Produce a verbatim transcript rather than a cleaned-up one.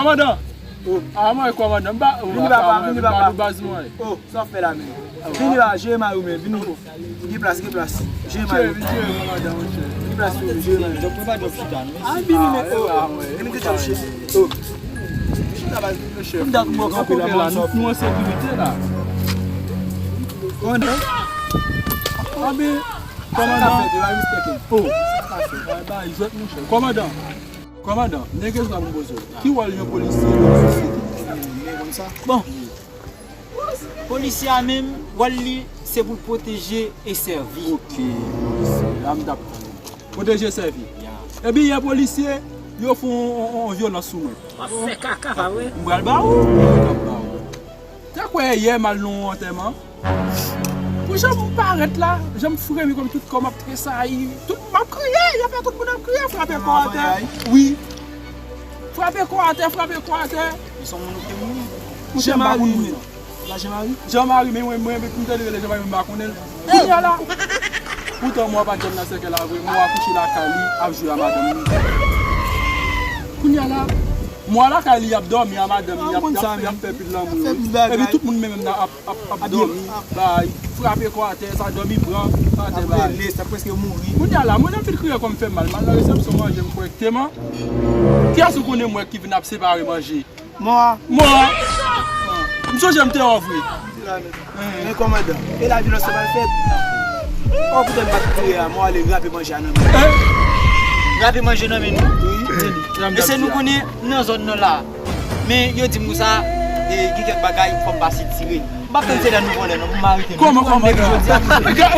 Kòmandan! Oh. Ah, mwen, kòmandan, m ba, oh, vini, papa, vini, papa. Baz mwen. Oh, sa w fè la menm? Vini la, jere mari w menm, vini. Gen plas, gen plas. Jere mari w. Vin jere, vin jere, kòmandan, monchè. Gen plas pou jere mari w. Donk, mwen pa dòp chita, non? Ah, vini, men, oh, ah, mwen. Vini, gen chita, chita. Oh. Chita, baz. Monchè, m dakò, mwen kanpe la, mwen, nou an sekirite la. Kòmandan. Ah, ben, kòmandan. Oh. Bay, bay, jwèt, monchè. Kòmandan. Kòmandan, m gen kesyon pou m poze w. Ki wòl yon polisye nan sosyete? Bon, polisye a menm, wòl li, se pou l pwoteje e sèvi. Ok, polisye, la m t ap tann. Pwoteje e sèvi. Ya. Epi yè polisye, yo fè yon, yon, yon vyolans sou mwen. W ap fè kaka, pa vre? M pral ba ou, m pral ba ou. Te kwè yè m al nan yon antèman. Pou jan m parèt la, jan m fremi kòm tout kò m ap tresayi, tout m ap kriye, y ap fè tout moun ap kriye, frape kò atè. Wi. Frape kò atè, frape kò atè. Li se yon moun ou te mouri. Monchè, m pa konn moun nan. Jean Marie? Jean Marie, men mwen, mwen, m te rele Jean Marie, men m pa konnen l. Kounye a la. Poutan mwen pa t janm nan sèkèy la vre, mwen akouche lakay li, ap jwe a madanm li. Kounye a la, mwen lakay li, ap dòmi a madanm li, ap, ap, ap fè pil lanmou yo. Epi tout moun menm nan ap ap, ap dòmi, bay, frape kò atè, sa dòmi pran, atè bay. Sa prèske mouri. Kounye a la, mwen nan fin kriye kò m fè mal, m al nan resepsyon manje m kòrèkteman. Kiyès ou konnen mwen ki vin ap separe manje? Mwen. Mwen. M sonje m te wè w vre. Men kòmandan, e la vyolans sa pral fèt. Oh, poutèt m pa t kriye a, mwen ale rape manje a nan men. Rape manje nan men nou? Wi. Mesye, nou konnen nan zòn nan la. Men yo di m konsa, e, gen kèk bagay fò m pase tire. M p ap tann se lè nou vòlè non, pou m arete nou. Kòman, kòman? Depi jodi a,